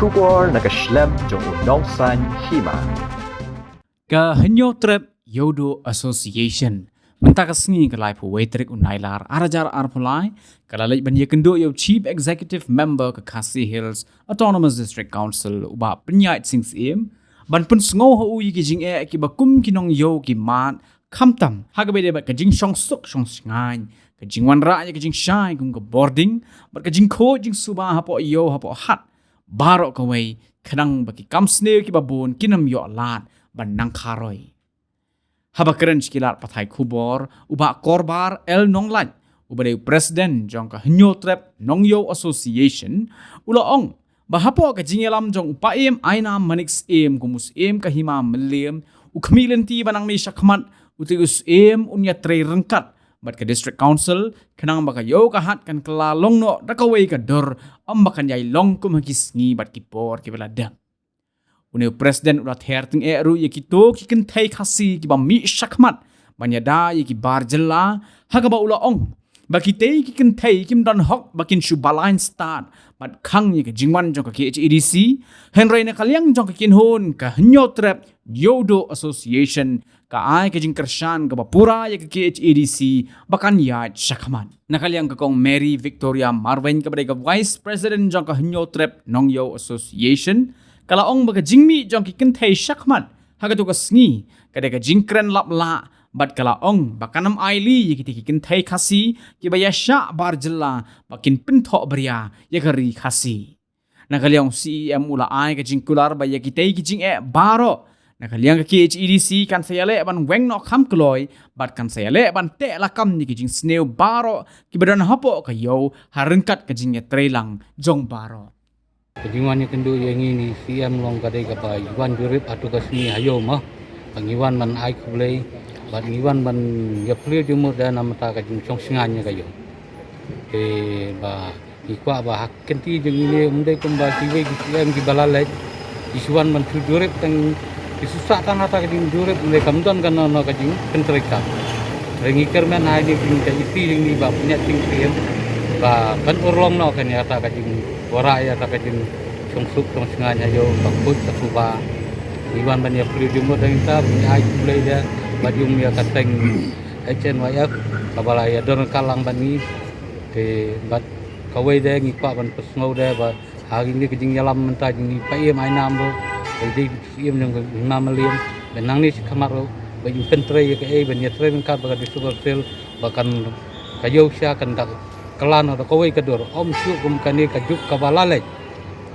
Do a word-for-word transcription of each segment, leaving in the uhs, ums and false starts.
Khubor na ka shlem jong u Nongsaiñ Hima. Ka Hynñiewtrep Ïewduh Association mynta ka sngi ka laiphew wei tarik u Nailar ar hajar arphew lai ka la leit ban ïakynduh ïa u Chief Executive Member ka Khasi Hills Autonomous District Council u Bah Pynïaid Sing Syiem ban pynsngew ha u ïa ki jingeh kiba kum ki nongïew ki mad, khamtam ha kaba ïadei bad ka jingshongsuk shongshngaiñ, ka jingwanrah ïa ka jingshai kum ka bording bad ka jingkhuid jingsuba hapoh ïew hapoh hat baroh kawei, khnang ba ki kam sniew kiba bun kin ym ïoh lad ban nang kharoi. Haba kren sha ki lad pathai khubor u Bah Korbar L Nonglait uba dei u President jong ka Hynñiewtrep Nongïew Association u la ong ba hapoh ka jingïalam jong u Paiem Ainam Manik Syiem kum u Syiem ka Hima Mylliem, u khmih lynti ba nangne shakhmat u te u Syiem un ïatrei ryngkat bad ka District Council khnang ba ka ïew ka hat kan kylla long noh da kawei ka dur, ym ba kan ïai long kum ha ki sngi bad ki por kiba la dep. Une u President u la ther tyngeh ruh ïa kito ki kynthei Khasi kiba mih shakhmat ban ïada ïa ki bar jylla, ha kaba u la ong ba kitei ki kynthei kim don hok ba kin shu balaiñ stad bad khang ïa ka jingwan jong ka K H A D C, hynrei na ka liang jong ka kynhun ka Hynñiewtrep Ïewduh Association ka ai ka jingkyrshan kaba pura ïa ka K H A D C ba kan ïaid shakhmat. Na ka liang ka Kong Mary Victoria Marwein kaba dei ka Vice President jong ka Hynñiewtrep Nongïew Association ka la ong ba ka jingmih jong ki kynthei shakhmat ha kato ka sngi ka dei ka jingkren lap lah bad ka la ong ba kan ym ailad ïa kitei ki kynthei Khasi kiba ïashah bar jylla ba kin pynthoh bria ïa ka ri Khasi. Na ka liang u C E M u la ai ka jingkular ba ïa kitei ki jingeh baroh na ka liang ka K H A D C kan sa ïaleh ban weng noh kham kloi bad kan sa ïaleh ban teh lakam ïa ki jingsniew baroh kiba don hapoh ka ïew ha ryngkat ka jingïatreilang jong baroh. Ka jingwan ïakynduh ïa ngi na u C E M long ka dei kaba ïa wan jurip ha kato ka sngi ha ïew mo. Ba ngi wan ban ai khublei bad ngi wan ban ïapyrshah jingmut da namar ka jingshongshngaiñ ïa ka ïew. Te ba ngi kwah ba ha ka kynti jong ngi ne ym dei kumba kiwei ki C E M kiba la leit ki shu wan ban shu jurip tang ki shu sah tang ha kata ka jingjurip, hynrei kam don kano kano ka jingpyntreikam. Hynrei ngi kyrmen ha ine ka jingïaid jong ngi ba Pynïaid Sing Syiem ba kan urlong noh kane kata ka jingwanrah ïa kata ka jingshongsuk shongshngaiñ ha ïew, ka khuid ka suba. Ngi wan ban ïapyrshah jingmut da kita, ngi ai khublei da bad ïa ka seng H N Y F kaba la ïadon ryngkat lang bad ngi. Te bad kawei de ngi kwah ban pynsngew de ba ha kine ki jingïalam mynta jong i Paiem Ainam ruh, ba i dei i Syiem jong ka Hima Mylliem, ba nangne shakhmat ruh ba in pyntrei ïa kaei ban ïatrei ryngkat bad ka District Council ba kan ka ïew sha kan da kylla noh da kawei ka dur, ym shuh kum kane ka juk kaba la leit.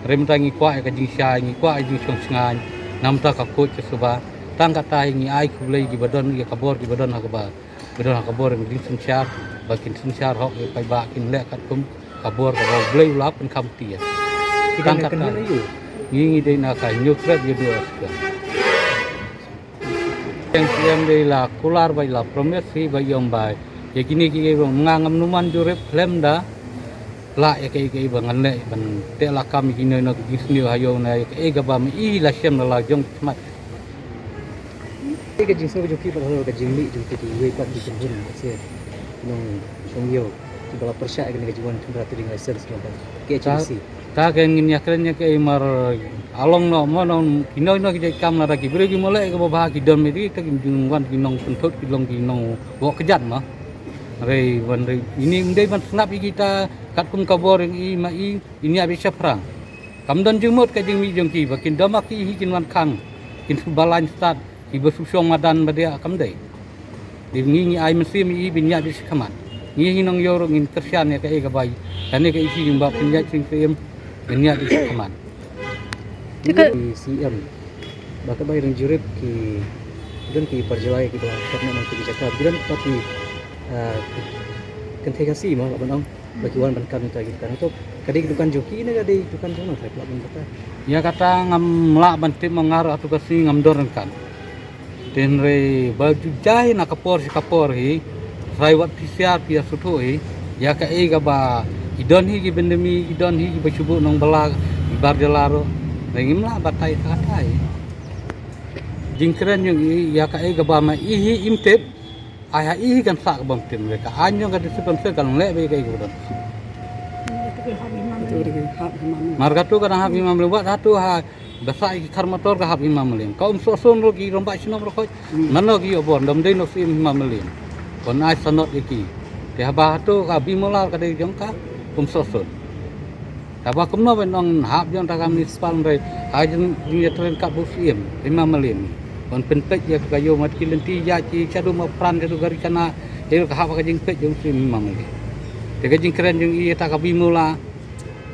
Hynrei mynta ngi kwah ïa ka jingshai, ngi kwah ïa ka jingshongshngaiñ na bynta ka khuid ka suba. Tang kata ngi ai khublei kiba don ïa ka bor kiba don ha kaba ba don ha ka bor ka jingsynshar, ba kin synshar hok ïa paidbah, kin leh katkum ka bor kaba U Blei u la pynkham khia. Ki dei na ka kynhun aïu? Ngi, ngi dei na ka Hynñiewtrep Ïewduh Association. Ka C E M dei la kular ba i la promise hi ba i ong ba ïa kine kiei ba nga ngam numan jurip khlem da lah ïa kaei kaei ba ngan leh ban teh lakam ïa kino kino ki jingsniew ha ïew, na ïa kaei kaba ma i la shem da la jong ki khmat. Te ka jingsngew jong phi bad ka jingmih jong phi kiwei pat ki kynhun, ka se nongshong ïew kiba la pyrshah ïa kane ka jingwan shynrang trading license jong ka K H A D C. Ta, ta ka ngin ïakren ïa kaei mar, along noh mo, nong kino kino ki jait kam lada ki briew ki mlien kaba bha ki don mih, ta ki jingwan ki nongpynthut ki long ki nongwoh kjat mo. Hynrei wan hynrei ine ym dei ban sngap ïa kita katkum ka bor ïa i ma i, in ïa bishaphrang. Kam don jingmut ka jingmih jong ki ba kin dom ha ki hi kin wan khang, kin shu balaiñ stad kiba shu shong madan ba dei, kam dei. Dei ngi, ngi ai mynsiem ïa i ba in ïa bishaphrang. Ngi hi nongïew ruh ngin kyrshan ïa kaei kaba i, kane ka ïa ki jingba Pynïaid Sing Syiem, ba in ïa bishaphrang. Te ka C E M ba ka bai rung jurip ki don ki parjai kiba kat na ki jaka, ki don pat ki, ah, kynthei Khasi mo, lah ban ong. Ba ki wan ban kam ïa kita ki dukan. To, ka dei ki dukan jong ki ne ka dei dukan jong nga, trai pla ban kata. Ïa kata ngam lah ban tip ma nga ruh, ha kato ka sngi ngam don ryngkat. Te hynrei ba ju jai na ka por sha ka por hi, trai wat phi sngewthuh hi, ïa kaei kaba i don hi ki byndami, i don hi kiba shu buh nongbylla, i bar jylla ruh. Hynrei ngim lah batai katai. Jingkren jong i ïa kaei kaba ma i hi im tip. Ai ha i hi kan sah ka bym tip, ka aiñ jong ka District Council kan leh beit kaei kaba don. Mar katu ka dang hap Hima Mylliem, wat hatu ha ba sah ïa ki khar motor ka hap Hima Mylliem. Ka Umsohsun ruh ki rangbah shnong ruh khoit. Mano ki ïoh bor, dam dei Nongsyiemhima Mylliem. Kon ai sanot ïa ki. Te haba hatu ka Bimula ka dei jong ka Umsohsun. Haba kumno ban ong hap jong ta ka municipal, hynrei ha jing, jingïatren katba u Syiem Hima Mylliem. Ban pynpeit ïa ka ïew mat ki lynti ïa ki shaduh mapran shaduh gari kana. Ïa ka hap ka jingpeit jong u Syiem Hima Mylliem. Te ka jingkren jong i ïa ta ka Bimula.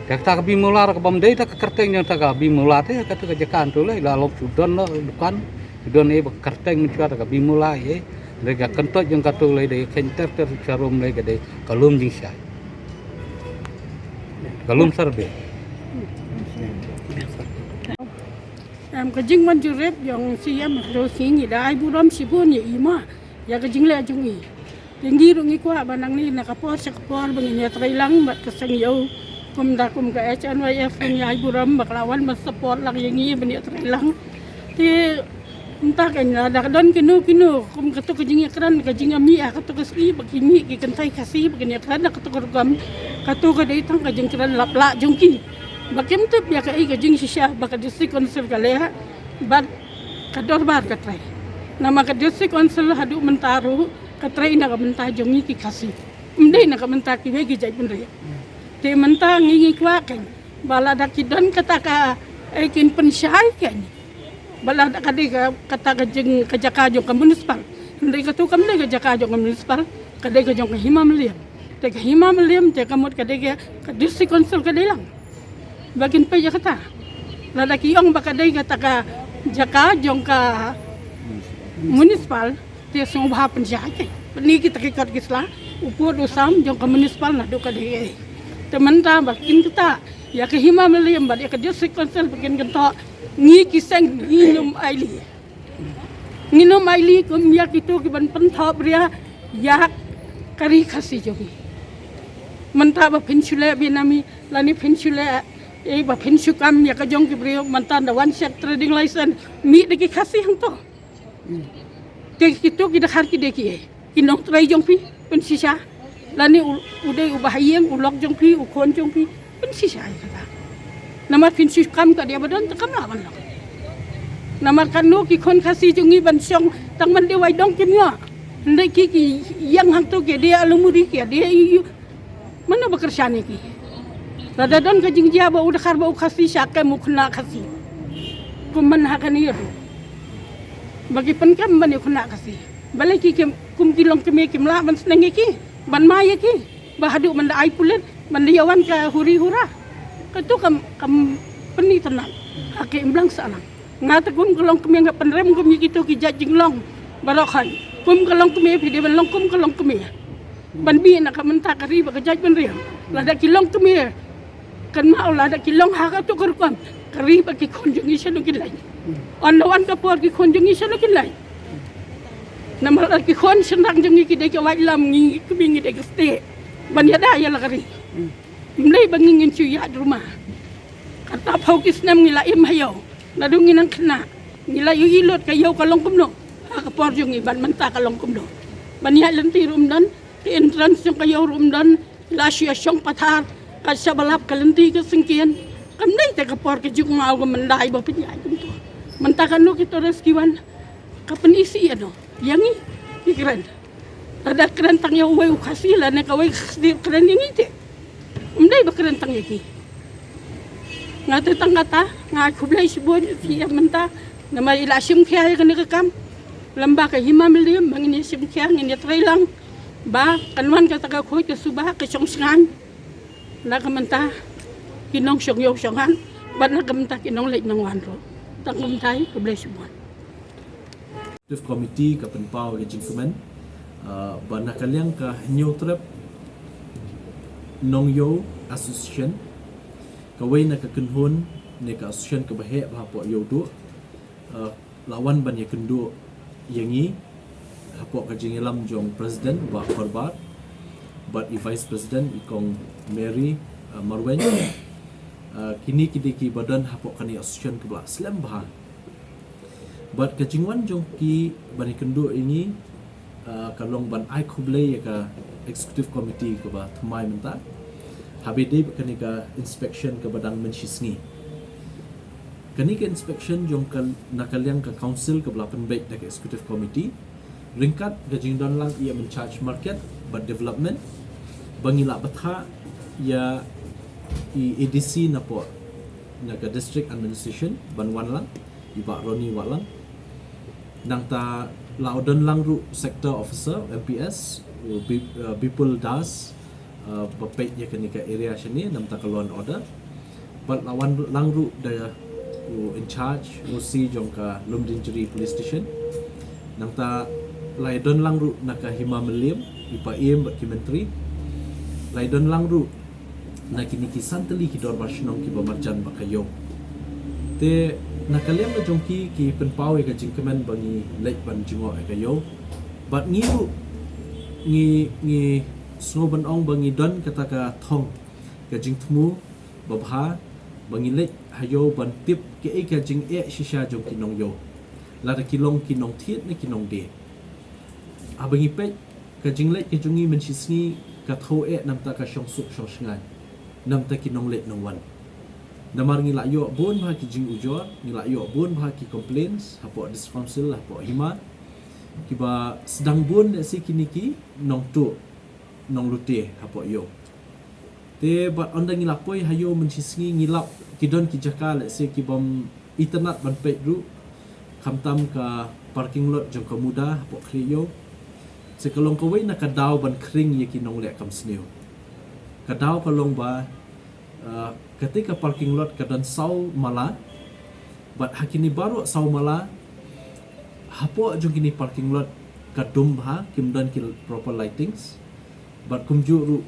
Te kata ka Bimula ruh ka bym dei ta ka kyrteng jong ta ka Bimula te, kata ka jaka hangtu lei la long shu don la dukan, shu don ei ba ka kyrteng mynshuwa ta ka Bimula ei. Dei ka kyntoit jong katu lei dei khein ter ter sharum lei ka dei ka lum jingshai. Ka lum survey. Em, ka jingwan jurip jong Syiem Kdaw Sing i da ai burom shibun ïa i ma ïa ka jingleh jong i. Te ngi ruh ngi kwah ba nangne na ka por sha ka por ba ngin ïa trei lang bad ka seng ïew. Kumta kum ka H N Y F ruh ngi ai burom ba ka la wan ban support lang ïa ngi ban ïa trei lang. Te mynta ka ngi la da ka don kino kino kum katu ka jingïakren ka jingïamih ha katu ka sngi ba ki mih ki kynthei Khasi ba kin ïakren ha katu ka rukom. Katu ka dei tang ka jingkren lap lah jong ki. Ba kim tip ïa kaei ka jingshisha ba ka District Council ka leh bad ka dorbar ka trei. Namar ka District Council haduh mynta ruh ka trei na ka bynta jong ngi ki Khasi. Ym dei na ka bynta kiwei ki jaitbynriew. Te mynta ngi ngi kwah kein ba lada ki don kata ka, eh, kin pynshai kein. Ba lada ka dei ka, kata ka jing, ka jaka jong ka municipal. Hynrei katu kam dei ka jaka jong ka municipal, ka dei ka jong ka Hima Mylliem. Te ka Hima Mylliem te ka mut ka dei ka, ka District Council ka dei lang. Ba kin peit ïa kata. Lada ki ong ba ka dei kata ka jaka jong ka municipal, te sngewbha pynshai kein. Pyni kita ki kot ki sla, u pud u sam jong ka municipal naduh ka dei. Te mynta ba kin kata ïa ka Hima Mylliem bad ïa ka District Council ba kin kyntoh, ngi ki seng ngin ym ailad. Ngin ym ailad kum ïa kito ki ban pynthop ria ïa ka ri Khasi jong ngi. Mynta ba phin shu leh benami lane phin shu leh, eh, ba phin shu kam ïa ka jong ki briew, mynta da wan check trading license mih da ki Khasi hangto. Te kito ki dkhar ki dei kiei? Ki nongtrei jong phi, pynshisha. Lane u, u dei u bahaïing, u lok jong phi, u khun jong phi, pynshisha ïa kata. Namar phin shu kam ka dei ba don te kam lah ban long. Namar katno ki khun Khasi jong ngi ban shong tang ban dei wai dong kim ïoh. Hynrei ki, ki ïeng hangto ki dei alumuri ki dei ïu ïu. Mano ba kyrshan ïa ki? Lada don ka jingjia ba u dkhar ba u Khasi sha kem u khynnah Khasi. Kum man ha kane ruh ba ki pynkem ban ïa u khynnah Khasi. Balei ki kem, kum ki longkmie kim lah ban sneng ïa ki, ban mai ïa ki? Ba haduh ban da ai pulit, ban da ïa wan ka huri hura. Katu kam, kam pyni tynnat ha ka imlang sahlang. Nga te kum ka longkmie nga pynrem kum ïa kito ki jait jinglong baroh khoit. Kum ka longkmie phi dei ban long kum ka longkmie. Ban mih na ka bynta ka ri bad ka jaitbynriew. Lada ki longkmie, kynmaw lada ki long ha katu ka rukom, ka ri bad ki khun jong ngi shano kin leit? Ynda wan ka por ki khun jong ngi shano kin leit? Namar lada ki khun shynrang jong ngi ki dei ka waitlam, ngi kmie ngi dei ka stieh ban ïada ïa la ka ri. Ym dei ba ngi ngin shu ïaid ruma. Katba phew ki snem ngi la im ha ïew, naduh ngi nang khynnah ngi la ïohi lut ka ïew ka long kumno. Ha ka por jong ngi bad mynta ka long kumno. Ban ïaid lynti ruh ym don, ka entrance jong ka ïew ruh ym don. La shu ïa shong pathar, ka sha ba lap ka lynti ka syngkien. Kam dei te ka por ka jukngaw ka myndai ba pynïaid kumto. Mynta kano ki tourist ki wan, ka pyni shi ïa no? Ïa ngi ki kren. Lada kren tang ïa uwei u Khasi lane kawei ka Khasi kren ïa ngi te. Ym dei ba kren tang ïa ki. Nga te tang kata nga ai khublei shibun ïa phi ïa mynta. Namar i la shim khia ïa kane ka kam. Lem bad ka Hima Mylliem ba ngin ïa shim khia, ngin ïa trei lang ba kan wan kata ka khuid ka suba ka shong shngaiñ. Na ka bynta ki nongshong ïew shong han bad na ka bynta ki nongleit nongwan ruh. Tang kumtai, khublei shibun. Executive Committee ka pynpaw ïa ka jingkmen, ah, ba na ka liang ka Hynñiewtrep Nongïew Association, kawei na ka kynhun ne ka association kaba heh bha hapoh Ïewduh, ah, la wan ban ïakynduh ïa ngi hapoh ka jingïalam jong President Bah Khorbah bad i Vice President i Kong Mary, ah, Marwein. Ah, kine ki dei kiba don hapoh kane association kaba la slem bha. Bad ka jingwan jong ki ban ïakynduh ïa ngi, ah, ka long ban ai khublei ïa ka Executive Committee kaba thymmai mynta. Haba ïadei bad kane ka inspection kaba dang mynshisngi. Kane ka inspection jong ka na ka liang ka council kaba la pynbeit da ka executive committee ryngkat ka jingdon lang ïa i in charge market bad development ba ngi la bthah ïa i A D C na pdeng na ka district administration ban wan lang, i Bah Ronnie Wahlang. Nangta la u don lang ruh sector officer M P S, u Bi-, uh, Bipul Das, uh, ba peit ïa kane ka area shane namar ka law and order. Bad la wan lang ruh da u in charge, O C jong ka Lumdiengjri Police Station. Nangta la ïa don lang ruh na ka Hima Mylliem, i Paiem bad ki myntri. La ïa don lang ruh na kine ki san tylli ki dorbar shnong kiba marjan bad ka ïew. Te na ka liang ka jong ki, ki pynpaw ïa ka jingkmen ba ngi leit ban jngoh ïa ka ïew. Bad ngi ruh ngi, ngi sngew ban ong ba ngi don kata ka thong, ka jingthmu babha ba ngi leit ha ïew ban tip kaei ka jingeh shisha jong ki nongïew, lada ki long ki nongthied ne ki nongdie. Haba ngi peit ka jingleit ka jong ngi mynshisngi ka thew eh namar ka shongsuk shongshngaiñ, namar ki nongleit nongwan. Namar ngi la ïoh bun bha ki jingujor, ngi la ïoh bun bha ki complaints hapoh District Council, hapoh Hima, kiba sdang bun lehse kine ki nongtuh nonglute hapoh ïew. Te bad ynda ngi la poi ha ïew mynshisngi ngi lap ki don ki jaka lehse kibym itynnad ban peit ruh, khamtam ka parking lot jong ka MUDA hapoh khlieh ïew. Te ka long kawei na ka daw ban khring ïa ki nongleh kam sniew. Ka daw ka long ba, uh, kata ka parking lot ka don saw mala, bad ha kine baroh saw mala hapoh jong kine parking lot ka dum bha, kim don ki proper lightings. Bad kumjuh ruh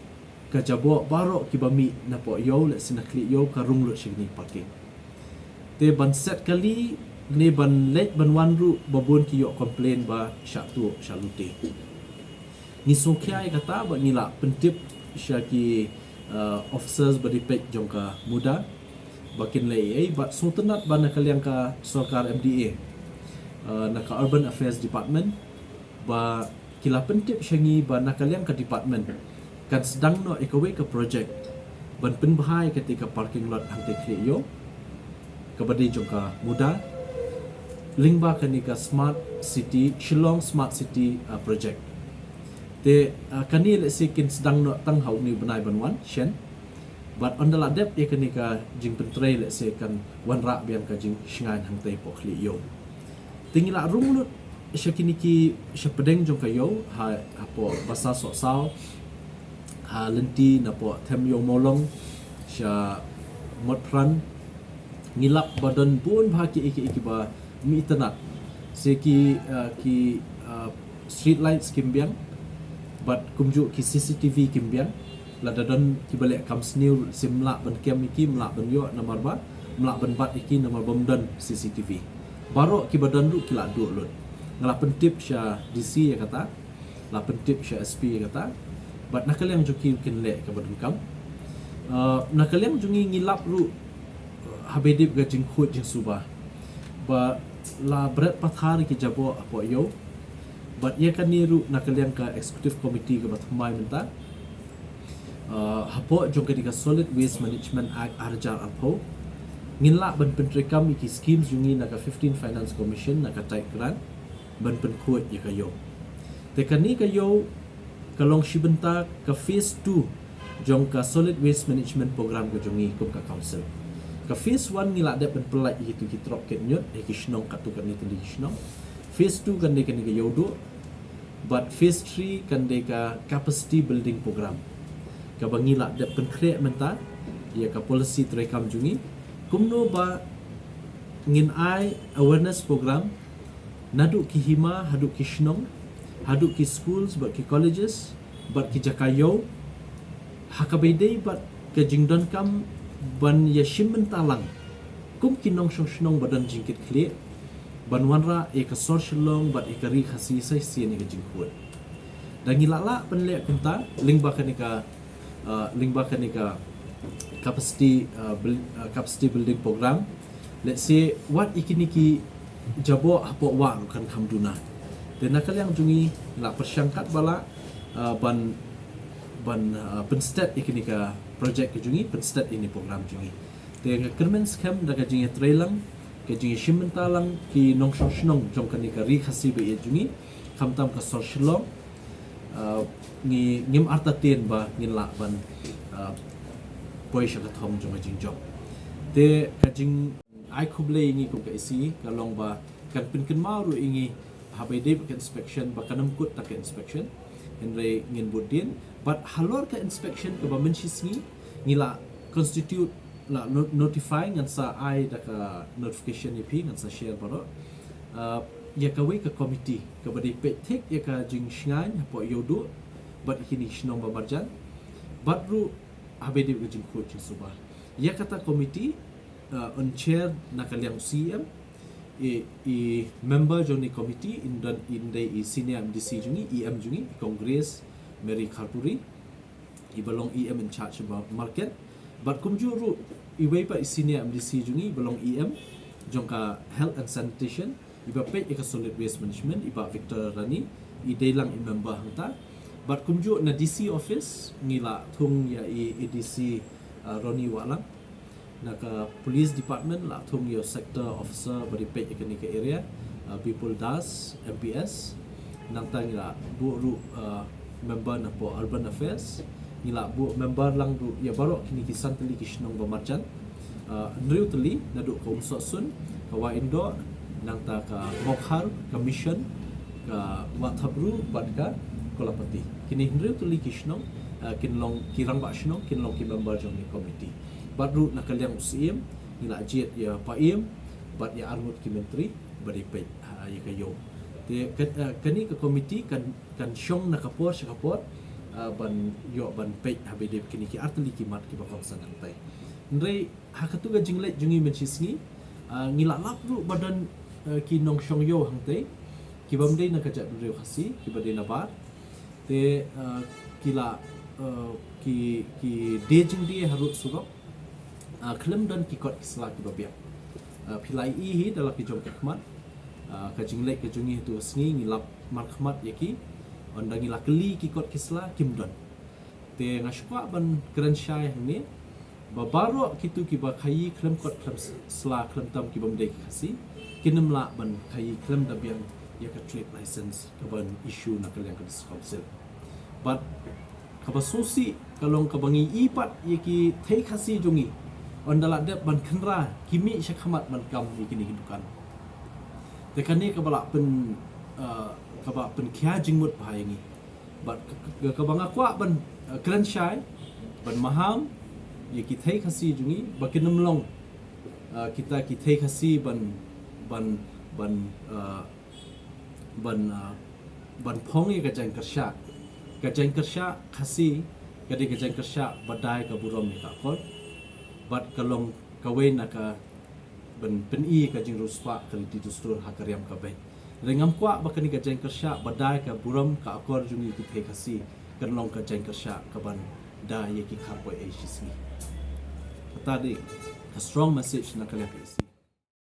ka jaboh baroh kiba mih napoh ïew lehse na khlieh ïew ka rung lut sha kine parking. Te ban set kali ne ban leit ban wan ruh ba bun ki ïoh complain ba shah tuh shah lute. Ngi sngewkhia ïa kata bad ngi la pyntip sha ki, uh, officers ba dei peit jong ka MUDA ba kin leh ei ei, bad sngewtynnad ba na ka liang ka sorkar M D A, uh, na ka Urban Affairs Department, ba ki la pyntip sha ngi ba na ka liang ka department kan sdang noh ïa kawei ka project ban pynbha ïa kata ka parking lot hangtei khlieh ïew kaba dei jong ka MUDA, lyngba kane ka Smart City, Shillong Smart City, uh, project. Te, uh, kane lehse kin sdang noh tang ha une u bnai ban wan shen. Bad ynda la dep ïa kane ka jingpyntrei lehse kan wanrah biang ka jingshngaiñ hangtei hapoh khlieh ïew. Te ngi la rung lut sha kine ki, sha pdeng jong ka ïew, ha, hapoh Basa Sohsaw, ha lynti napoh Them Ïew Mawlong, sha Motphran. Ngi lap ba don bun bha kiei kiei kiba ym itynnad. Lehse ki, uh, ki, uh, street lights kim biang, bad kumjuh ki C C T V kim biang. Lada don kiba leh kam sniew lehse ym lah ban kem ïa ki, ym lah ban ïoh namar ba, ym lah ban bat ïa ki namar ba ym don C C T V. Baroh kiba don ruh ki la duh lut. Nga la pyntip sha D C ïa kata, la pyntip sha S P ïa kata. Bad na ka liang jong ki kin leh kaba donkam. Uh, na ka liang jong ngi ngi lap ruh, uh, haba ïadei bad ka jingkhuid jingsuba ba la bret pathar ki jaboh hapoh ïew. Bad ïa kane ruh na ka liang ka executive committee kaba thymmai mynta, uh, hapoh jong kane ka Solid Waste Management Act ar hajar arphew, ngin lah ban pyntreikam ïa ki schemes jong ngi na ka fifteen Finance Commission, na ka tied grant, ban pynkhuid ïa ka ïew. Te kane ka ïew ka long shi bynta ka phase two jong ka Solid Waste Management Program ka jong ngi kum ka council. Ka phase one ngi la dep ban pyllait ïa kitu ki trok kit ñiut, ïa ki shnong katto katne tylli ki shnong. Phase two kan dei kane ka ïew duh. Bad phase three kan dei ka Capacity Building Program, kaba ngi la dep pynkhreh mynta ïa ka policy treikam jong ngi, kumno ba ngin ai awareness program naduh ki hima haduh ki shnong, haduh ki schools bad ki colleges bad ki jaka ïew, ha kaba ïadei bad ka jingdonkam ban ïashim bynta lang kum ki nongshong shnong ba don jingkitkhlieh, ban wanrah ïa ka sor Shillong bad ïa ka ri Khasi sa shisien ïa ka jingkhuid. Da ngi la lah ban leh kumta lyngba kane ka, uh, lyngba kane ka capacity, uh, buil-, uh, capacity building program. Lehse wat ïa kine ki jaboh hapoh wah ruh kan kham duna. Te na ka liang jong ngi la pyrshang katba lah, uh, ban, ban, uh, pynstet ïa kine ka project ka jong ngi, pynstet ïa kine ki program jong ngi. Te nga kyrmen skhem da ka jingïatreilang, ka jingïashim bynta lang ki nongshong shnong jong kane ka Ri Khasi ba ïeit jong ngi, khamtam ka sor Shillong, uh, ngi, ngim artatien ba ngin lah ban, uh, poi sha ka thong jong ka jingjop. Te ka jing ai khublei ïa ngi kum ka E C ka long ba kan pynkynmaw ruh ïa ngi haba ïadei bad ka inspection ba kan ym kut tang ka inspection, hynrei ngin bud dien. Bad halor ka inspection kaba mynshisngi ngi la constitute, la no-, notify, ngan sa ai da ka notification ïa phi, ngan sa share baroh, uh, ïa kawei ka committee kaba dei peit thik ïa ka jingshngaiñ hapoh Ïewduh bad ïa kine ki shnong ba marjan, bad ruh haba ïadei bad ka jingkhuid jingsuba. Ïa kata committee, uh, yn chair na ka liang C E M. I, i member jong kane ka committee in don, in dei i senior M D C jong ngi, E M jong ngi, i Kong Grace Mary Kharpuri, iba long E M in charge ba market. Bad kumjuh ruh iwei pat i senior M D C jong ngi, iba long E M jong ka health and sanitation, iba peit ïa ka solid waste management, i Bah Victor Rani, i dei lang i member hangta. Bad kumjuh na D C office ngi la thung ïa i A D C, uh, Ronnie Wahlang. Na ka police department la thung ïa u sector officer ba dei peit ïa kane ka area, uh, Bipul Das, M P S. Nangta ngi la buh ruh, uh, member na poh urban affairs. Ngi la buh member lang ruh ïa baroh kine ki san tylli ki shnong ba marjan. Uh, hynriew tylli naduh ka Umsohsun, ka Wahyndoh, nangta ka Mawkhar, ka Mission, ka Wahthapruh bad ka Kolapati. Kine hynriew tylli ki shnong, uh, kin long ki rangbah shnong, kin long ki member jong kane ka committee. Bad ruh na ka liang u Syiem ngi la jied ïa Paiem bad ïa arngut ki myntri ba dei peit, uh, ïa ka ïew. Te ka, uh, kane ka committee kan, kan shong na ka por sha ka por, uh, ban ïoh ban peit haba ïadei bad kine ki artylli ki mat kiba kongsan hangtai. Hynrei ha katu ka jingleit jong ngi mynshisngi, uh, ngi la lap ruh ba don, uh, ki nongshong ïew hangtai kibym dei na ka jaitbynriew Khasi, kiba dei nabar. Te, uh, ki la, uh, ki, ki die jingdie harud surok, uh, khlem don ki kot ki sla kiba biang. Uh, phi la ïohi da la ki jong ka khmat, uh, ka jingleit ka jong ngi ha katu ka sngi ngi lap markhmat ïa ki. Ynda ngi la kylli ki kot ki sla kim don. Te nga sngewkwah ban kren shai hangne ba baroh kito kiba khaïi khlem kot khlem s-, sla khlem tam kibym dei ki Khasi kin ym lah ban khaïi khlem da biang ïa ka trade license kaban issue na ka liang ka District Council. Bad kaba sngewsih ka long kaba ngi ïohi pat ïa ki thei Khasi jong ngi, ynda la dep ban kynra ki mih sha khmat ban kam ïa kine ki dukan. Te kane kaba la pyn, uh, kaba pynkhia jingmut bha ïa ngi. Bad ka, ka, kaba nga kwah ban, uh, kren shai ban maham ïa ki thei Khasi jong ngi ba kin ym long, uh, kita ki thei Khasi ban, ban, ban, uh, ban, uh, ban phong ïa ka jaiñkyrshah. Ka jaiñkyrshah Khasi ka dei ka jaiñkyrshah ba dei ka burom ïa ka akor bad ka long kawei na ka ban pyni ka jingriewspah ka riti dustur ha ka riam ka beit. Hynrei ngam kwah ba kane ka jaiñkyrshah ba dei ka burom ka akor jong ngi ki thei Khasi kan long ka jaiñkyrshah kaban da ïa ki kharpoi ei shisngi. Kata dei ka strong message na ka liang ka E C.